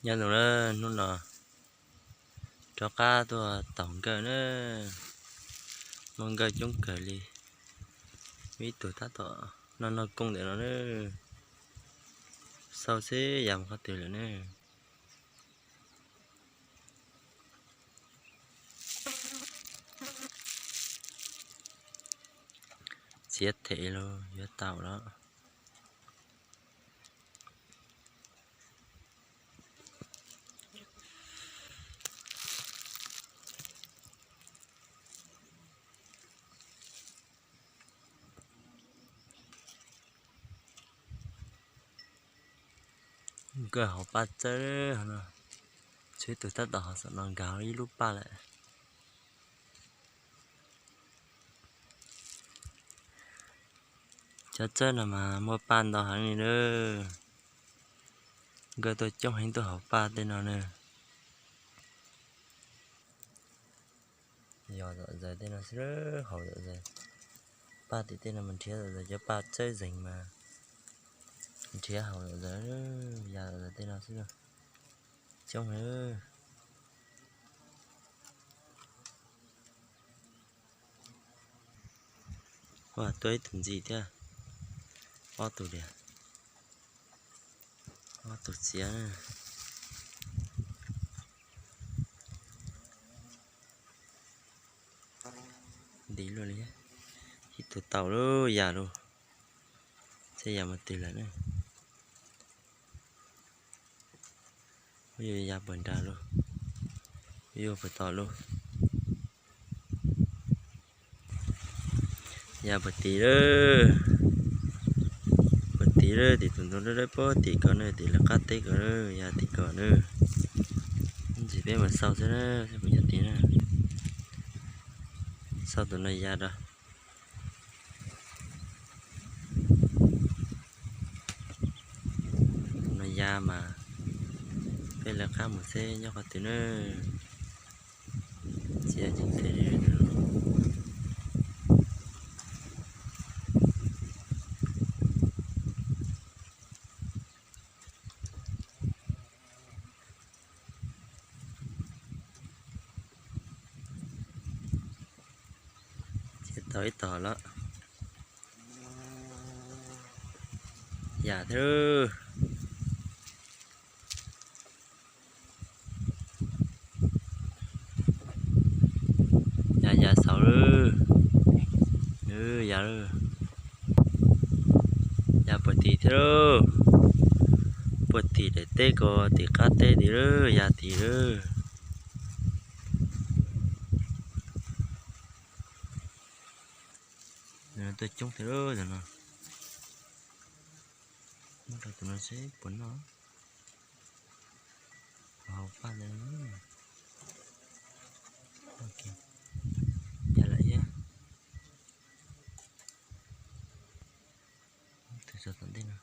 Nyob zoo na, hnub no rov qab tuaj taug nkawj na, muaj nkawj coob kawg li. Ib tug tab tom noj noj kooj ntawm no na, xauj seb ya mus qhov twg lawm na. Txiav them los yuav tau los. Nkawj hauv paj txawb no, tshuav ib tug tab tom hauv saum no nkag ib lub paj lawm. Cov txawb no mas muaj paj ntau heev li na. Nkawj tuaj coob heev tuaj hauv paj tej no na. Yog zom zaws tej no xwb, haus zom zaws. Paj tim tej no mas nrhiav zom zaws cov paj txawb zeeg mas nrhiav haus zom zaws, ya zom zaws tej no xwb. Coob heev. Ua tuaj ib tug ntxim thiab, ob tug diam, ob tug txiav na. Nti luaj li, ib tug tau lub ya lub, seb ya mus twg lawm na. Yuav ya puag nrad lub, yuav puag tom lub. Ya puag tim lawm, puag tim lawm, tim tus ntoo dawb dawb puag tim ko na, tim lawv qab teb ko na, ya tim ko na. Ntsis peb mus xauj xwb na, xauj puas nyob tid na. Xauj tus no ya rau. Tus no ya mas peb lawv qab mus seb nyob qhov twg na. Txiav tsis tes li. Txiav tau ib tog lawm. Ya thiab. Ya ya xauv lawm. Ya lawm. Ya puag tim thiab lauj. Puag tim daim teb ko, tim qab teb tim lawm, ya tim lawm. Tuaj coob thiab lauj, tus no. Muab rau tus no seb puas noj. Hauv paj ntawd. Ya lawm thiab. Tus txog tom ntej no.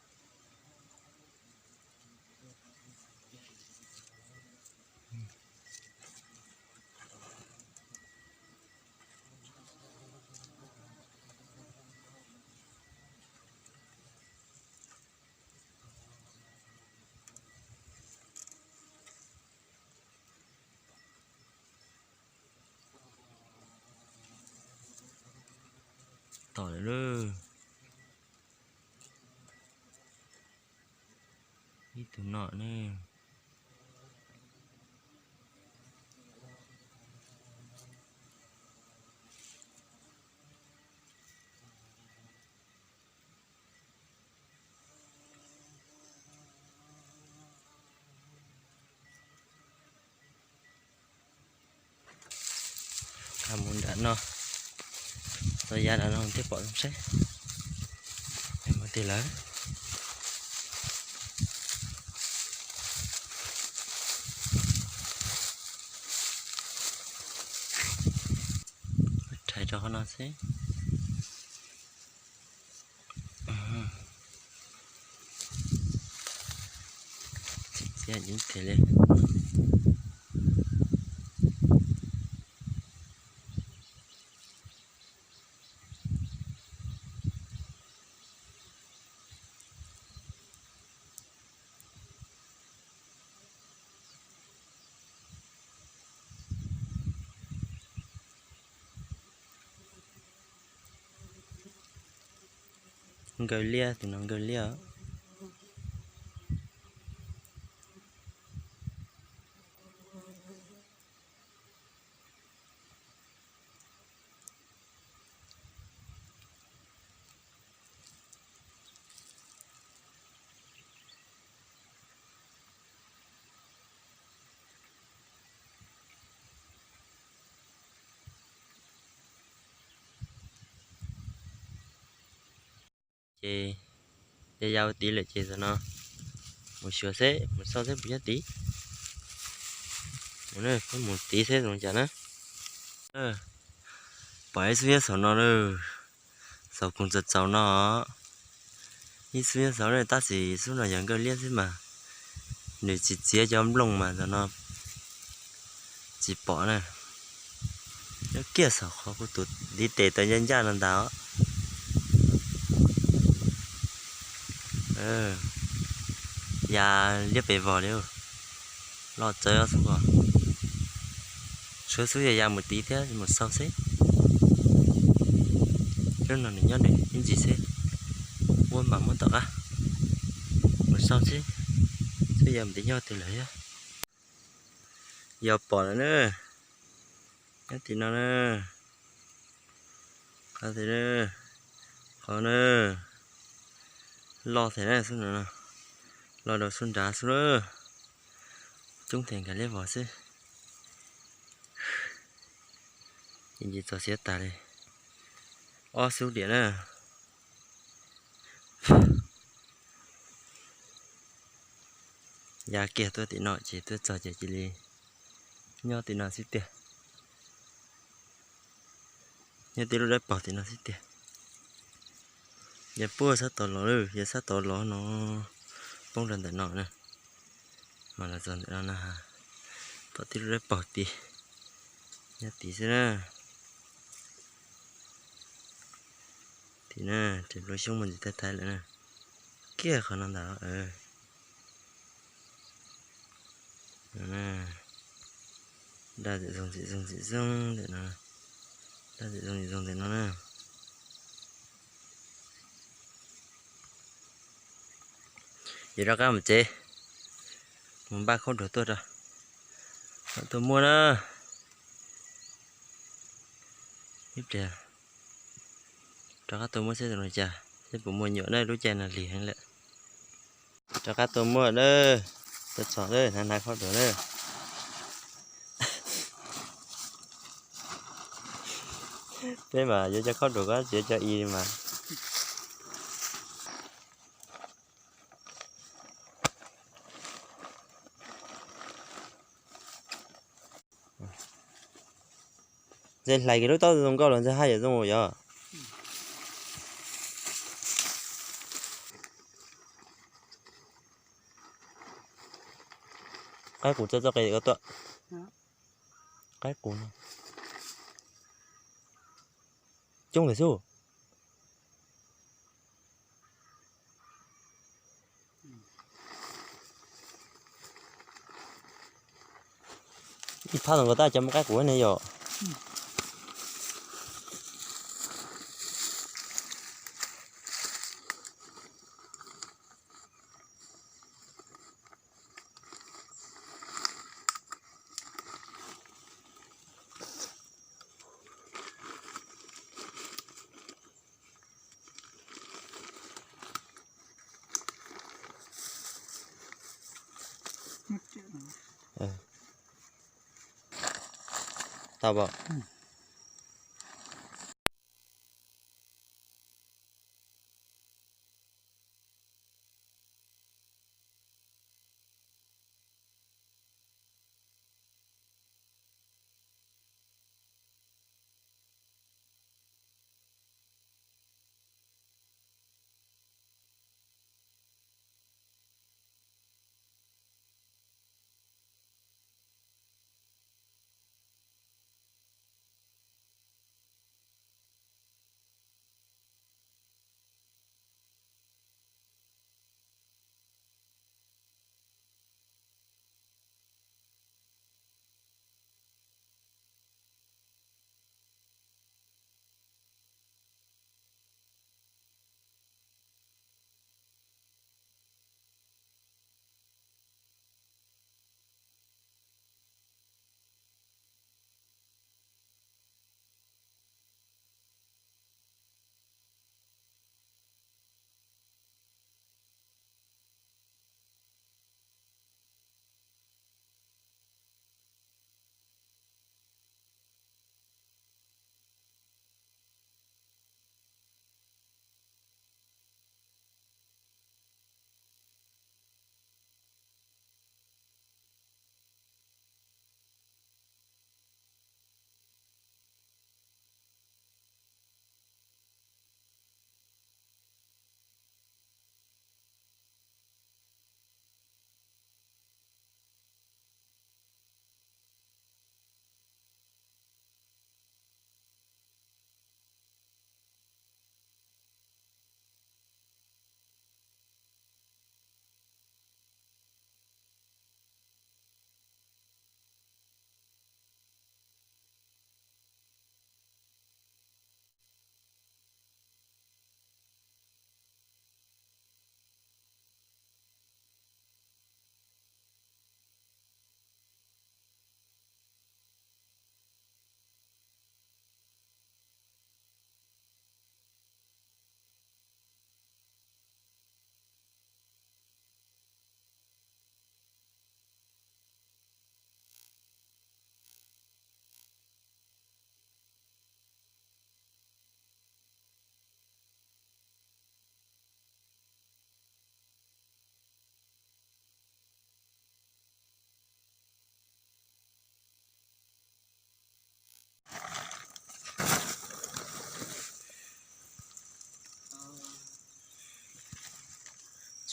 Tom lawm lauj. Ib tug no ne. Mus nram no, los ya nram no thiaj pom zoo seb. Mus twg lawm. Rhais rau qhov no xwb. Txiav txiav yeej tes li. Nkawg liab, tus no nkawg liab. Ces ya ya ua tid lawm ces tam no mus xyuas seb, mus xauj seb puas yog tid. Mus, peb mus tid seb zoo cas na. Pom ib xub nyob saum no na, saum koog txaus txaus no. Ib xub nyob saud na, tab sis xub no yog nkawg liab xwb mas nws tsis txiav cov nplooj mas tam no tsis pom na. Nyob kiag saum qhov kuv tus ntiv tes tau ncaj ncaj no ntag os. Ya liab pes vog li, loj txawv xwb os. Tshuav xub ya ya mus tid thiab mus xauj seb. Lub no nws nyob nws ib ntsis seb, muab mam muab tom qab mus xauj seb xub ya mus tid nyob twg lawm thiab. Yog pom lawm na, nyob tim no na. Qhov tim, qhov na, loj thiab na xwb no, loj rau xub nrad xwb na. Coob thiab, nkag liab vog xwb. Ces ntsis txog siav tas li. Ob xub diam na. Ya kiag tuaj tim no ces tuaj txog ces cia li nyob tim no xwb tiag. Nyob tib lub dawb paug tim no xwb tiag. Yog puag sab tod los, yog sab tod los no poob rau ntawm no na, mas los txog ntawm no na, pom tib lub dawb paug tid, nyob tid xwb na. Tim na, ces lub xyoob muaj ntsis thaib thaib lawm na. Kiag qhov no ntag. Daj ntxim zoo ntxim zoo ntxim zoo ntawm no, daj ntxim zoo ntxim zoo ntawm no na. Yuav rov qab mus tsev, mus npaj khaub dluag tuaj rau, tuaj muab na. Ib pliag rov qab tuaj muab seb zoo li cas, seb puas muaj nyuam na, lub caij no lig heev lawm. Rov qab tuaj muab na, tuaj txog na, hnav hnav khaub dluag na. Peb mas yuav cov khaub dluag ko tsis yuav cov i mas. Ntxawm hlais kiag lub taub zoo nkauj los ntxawm haj yam zoo yog. Qaib qus txoj txoj qe ko tuaj. Qaib qus no coob lawm xwb. Ib phab ntawm ko tab cov muaj qaib qus ne yom. Tau pom.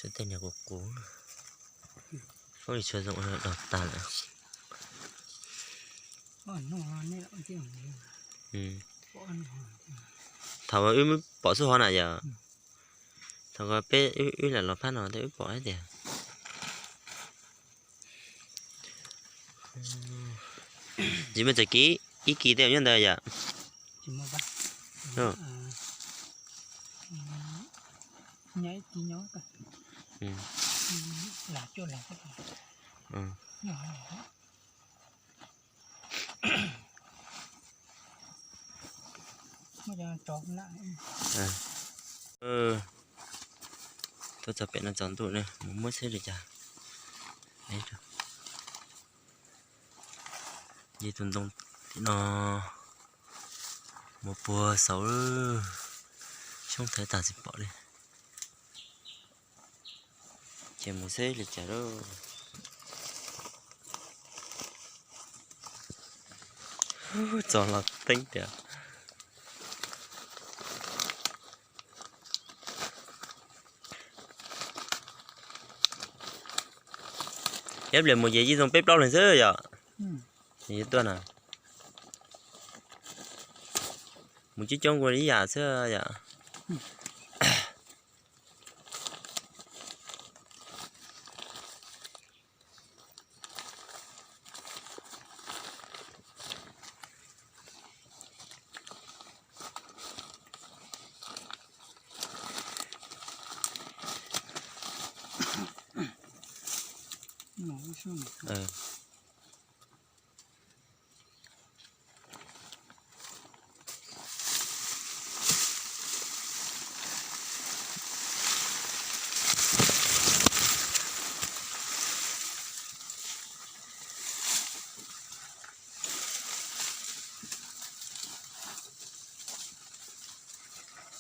Tej niag qus qus, ub, tshuav zoo dag tag lawm. Thaum wb pom xub hov na yom, thaum peb wb lam los phab no tej wb pom hais tias, tsis muaj txoj kis, ib kis tej nyob ntawd yom. Tuaj txog pem no tsaus ntuj ne, mus muab seb li cas. Yog tus ntoo tim no mus puag saud, xyoob thaiv tag tsis pom li. Ces mus seb li cas lauj. Txog los teeb tiag. Ib pliag mus ces yeej zoo peb plaub leeg xwb yom. Tuaj na, mus coob coob kuj ib yam xwb yom.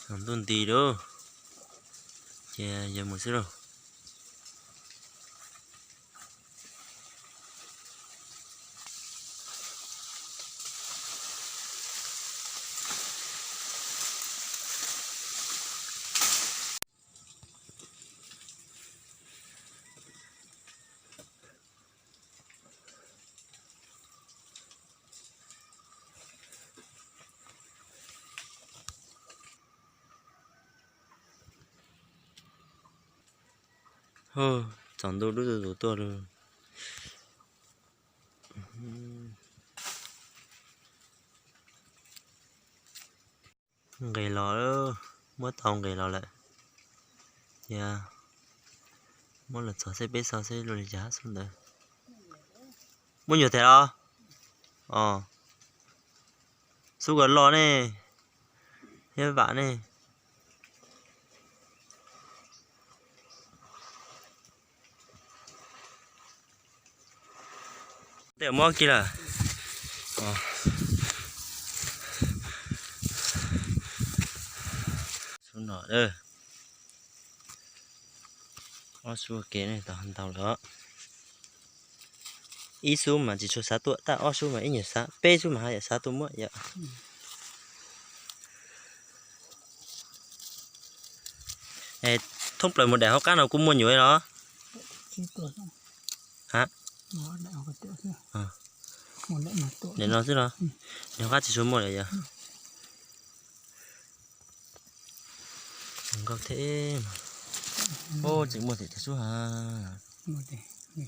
Tsaus ntuj nti lauj, ces yog mus xwb lauj. Tsaus ntuj dub tus tus tuaj lauj. Nqis los, muab tau nqis los lawm. Cia muab los txog seb peb xauj seb luaj li cas xwb ntawd. Muaj nyuag tiag los? Os, xub kos los ne, thiab vam ne. Tej muab kiag lawm. Xub no, ob xub ua ke ne tau ntau lawm. Ib xub mas tsis tshua xav tuaj, tab ob xub mas ib nyuag xav, peb xub mas haj yam xav tuaj muab yom. Thoob plaws mus daim hauv qab no kuj muaj nyuam los? Ha? Daim no xwb los? Daim hauv qab tsis tshua muaj lawm yom. Nkauj thiab. Tseem muaj tiag tiag xwb ha.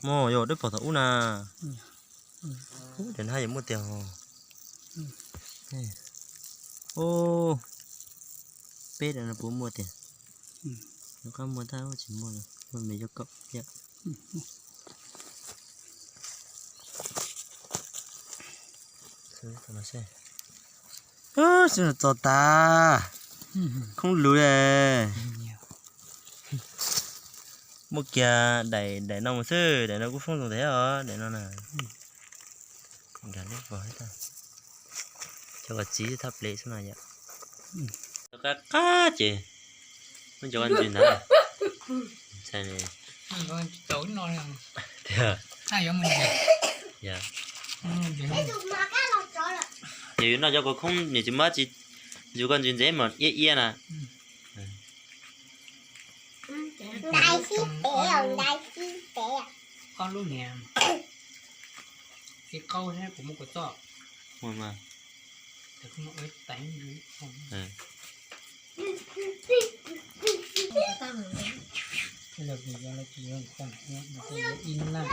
Muaj yog dawb paug thaum ub na. Daim no haj yam muaj tiag os. Peb daim no puas muaj tiag? Nws qab muaj tab tsis muaj, muaj me yog kaum thiab. Xwb txog tas, khoob lug li. Muaj kiag daim, daim no mus xwb, daim no kuj foob zoo tiag os, daim no na. Nkag lub vog thiab, cov koj txiv thaj plev xwb no yom. Qab qab ces muab cov koj ntsis ntawd. Tiag. Ces yus noj cov kua khoob nws tsis muab tsis, yus koj ntsis ntxev mas iab iab na. Ntais sib pem, ntais sib pem. Ob lub niag, ib qaub thiab kuv muab kua txob. Ua mas. Ib laj.